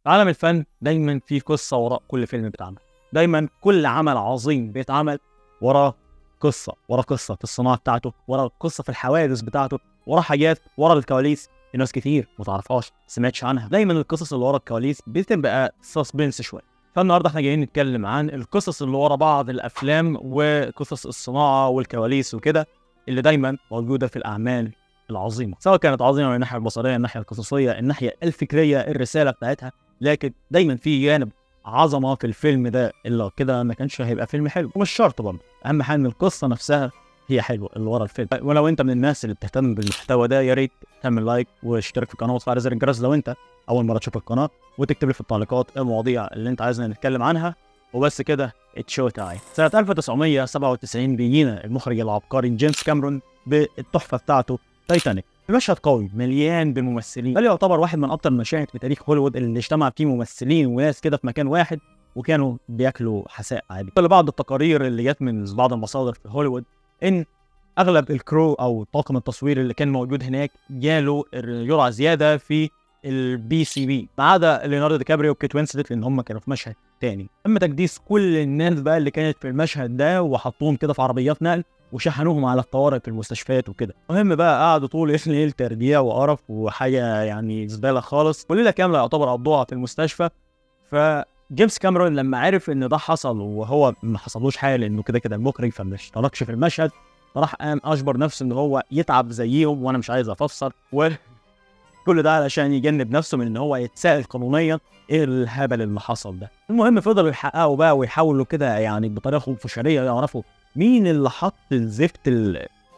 في عالم الفن دايما في قصة وراء كل فيلم بيتعمل، دايما كل عمل عظيم بيتعمل وراه قصة، وراه قصة في الصناعة بتاعته، وراه قصة في الحوادث بتاعته، وراه حاجات ورا الكواليس الناس كتير ما تعرفهاش، سمعتش عنها. دايما القصص اللي ورا الكواليس بتبقى suspense شوية. فالنهارده احنا جايين نتكلم عن القصص اللي ورا بعض الافلام وقصص الصناعة والكواليس وكده، اللي دايما موجودة في الاعمال العظيمة، سواء كانت عظيمة من الناحية البصرية، الناحية القصصيه، الناحية الفكرية، الرسالة بتاعتها، لكن دايما في جانب عظمه في الفيلم ده اللي كده ما كانش هيبقى فيلم حلو. ومش شرط برضه، اهم حاجة ان القصة نفسها هي حلوة اللي ورا الفيلم. ولو انت من الناس اللي بتهتم بالمحتوى ده، يا ريت تعمل like واشترك في القناة وتفعل زر الجرس لو انت اول مرة تشوف القناة، وتكتب لي في التعليقات المواضيع اللي انت عايزنا نتكلم عنها. وبس كده، it's show time. سنة 1997 بيجينا المخرج العبقري جيمس كاميرون بالتحفه بتاعته تايتانيك، في مشهد قوي مليان بالممثلين، بل يعتبر واحد من اكتر المشاهد في تاريخ هوليوود اللي اجتمع فيه ممثلين وناس كده في مكان واحد وكانوا بياكلوا حساء عادي. بعض التقارير اللي جت من بعض المصادر في هوليوود ان اغلب ال crew او طاقم التصوير اللي كان موجود هناك جاله جرعة زيادة في ال PCP، ما عدا ليوناردو دي كابريو وكيت وينسلت لان هم كانوا في مشهد تاني. تم تكديس كل الناس بقى اللي كانت في المشهد ده وحطوهم كده في عربيات نقل وشحنوهم على الطوارئ في المستشفيات وكده. المهم بقى قعدوا طول الليل ترجيع وقرف وحاجه يعني زبالة خالص، وليلة كاملة يعتبر قضوها في المستشفى. فجيمس كاميرون لما عرف ان ده حصل وهو ما حصلوش حاجة لانه كده كده المخرج فما اشتركش في المشهد، فراح قام اجبر نفسه ان هو يتعب زيهم، وانا مش عايز افسر، وكل ده علشان يجنب نفسه من ان هو يتساءل قانونيا ايه الهبل اللي حصل ده. المهم فضلوا يحققوا بقى ويحاولوا كده يعني بطريقة خنفشاريه يعرفوا مين اللي حط الزفت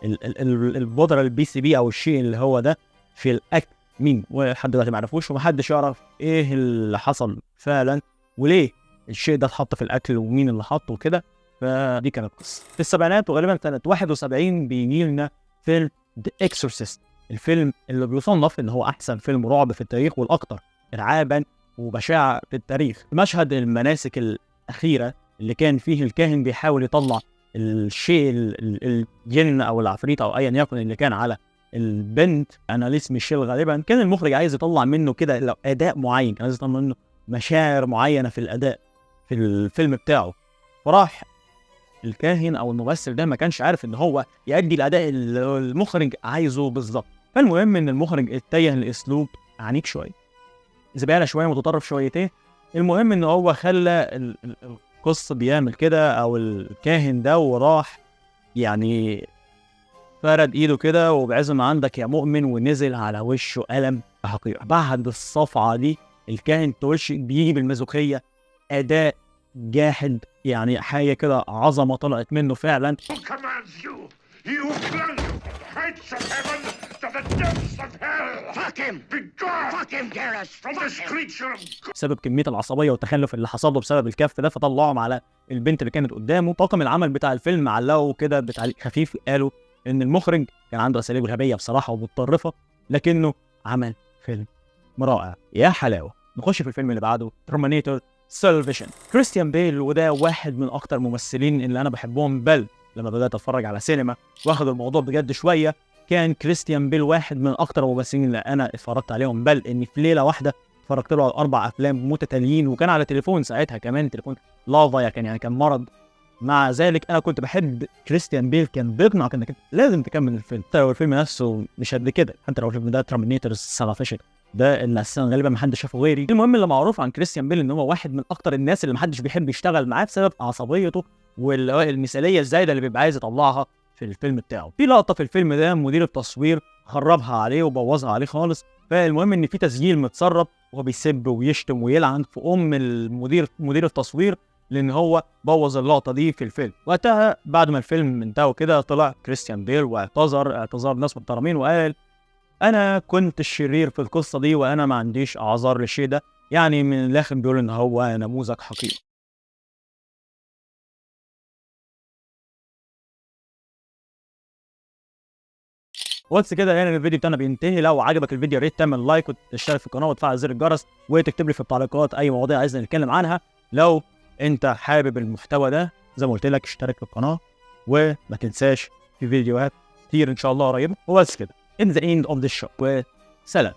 البودره ال PCP او الشيء اللي هو ده في الاكل، مين؟ ولحد دلوقتي ما عرفوش، ومحدش يعرف ايه اللي حصل فعلا وليه الشيء ده اتحط في الاكل ومين اللي حطه وكده. فدي كانت قصة. في السبعينات وغالبا سنة 71 بيجي لنا فيلم The Exorcist، الفيلم اللي بيصنف ان هو احسن فيلم رعب في التاريخ والاكثر ارعابا وبشاعه في التاريخ. مشهد المناسك الاخيرة اللي كان فيه الكاهن بيحاول يطلع الشيء الجن او العفريت او ايا يكن اللي كان على البنت اناليس ميشيل غالبا، كان المخرج عايز يطلع منه كده اداء معين، كان عايز يطلع منه مشاعر معينة في الاداء في الفيلم بتاعه. فراح الكاهن او الممثل ده ما كانش عارف ان هو يؤدي الاداء اللي المخرج عايزه بالظبط. فالمهم ان المخرج اتجه لاسلوب عنيف شوية، زبالة شوية، متطرف شويتين. المهم ان هو خلى القصة بيعمل كده او الكاهن ده، وراح يعني فرد ايده كده وبعزم عندك يا مؤمن، ونزل على وشه قلم حقيقة. بعد الصفعه دي الكاهن تقولش بيجي بالمازوخيه، اداء جاحد يعني حاجة كده عظمه طلعت منه فعلا. بسبب كمية العصبية والتخلف اللي حصل له بسبب الكف ده، فطلعهم على البنت اللي كانت قدامه. طاقم العمل بتاع الفيلم علقوا كده بتعليق خفيف، قالوا ان المخرج كان عنده اساليب غبية بصراحة ومتطرفه، لكنه عمل فيلم رائع. يا حلاوة. نخش في الفيلم اللي بعده، Terminator Salvation. كريستيان بيل، وده واحد من اكتر الممثلين اللي انا بحبهم، بل لما بدات اتفرج على سينما واخد الموضوع بجد شوية، كان كريستيان بيل واحد من اكتر الممثلين اللي انا اتفرجت عليهم، بل ان في ليلة واحدة اتفرجت له على 4 افلام متتاليين، وكان على تليفون ساعتها كمان، تليفون لافا يعني كان مرض. مع ذلك انا كنت بحب كريستيان بيل، كان بيقنعك انك لازم تكمل الفيلم حتى لو الفيلم نفسه مش قد كده، حتى لو الفيلم ده Terminator Salvation ده اللي اساسا غالبا ما حدش شافه غيري. المهم اللي معروف عن كريستيان بيل ان هو واحد من اكتر الناس اللي ما حدش بيحب يشتغل معاه بسبب عصبيته والمثاليه الزايدة اللي بيبقى عايز يطلعها في الفيلم بتاعه. في لقطة في الفيلم ده مدير التصوير خربها عليه وبوظها عليه خالص. فالمهم ان في تسجيل متسرب وهو بيسب ويشتم ويلعن في ام المدير، مدير التصوير، لان هو بوظ اللقطة دي في الفيلم. وقتها بعد ما الفيلم انتهى كده طلع كريستيان بيل واعتذر اعتذار ناس محترمين، وقال انا كنت الشرير في القصة دي وانا ما عنديش اعذار للشيء ده. يعني من الاخر بيقول ان هو نموذج حقيقي. وبس كده يعني الفيديو بتاعنا بينتهي. لو عجبك الفيديو يا ريت تعمل like وتشترك في القناة وتفعل زر الجرس وتكتب لي في التعليقات اي مواضيع عايزنا نتكلم عنها. لو انت حابب المحتوى ده زي ما قلت لك اشترك في القناة، وما تنساش في فيديوهات كتير ان شاء الله قريبه. وبس كده in the end of the show، وسلام.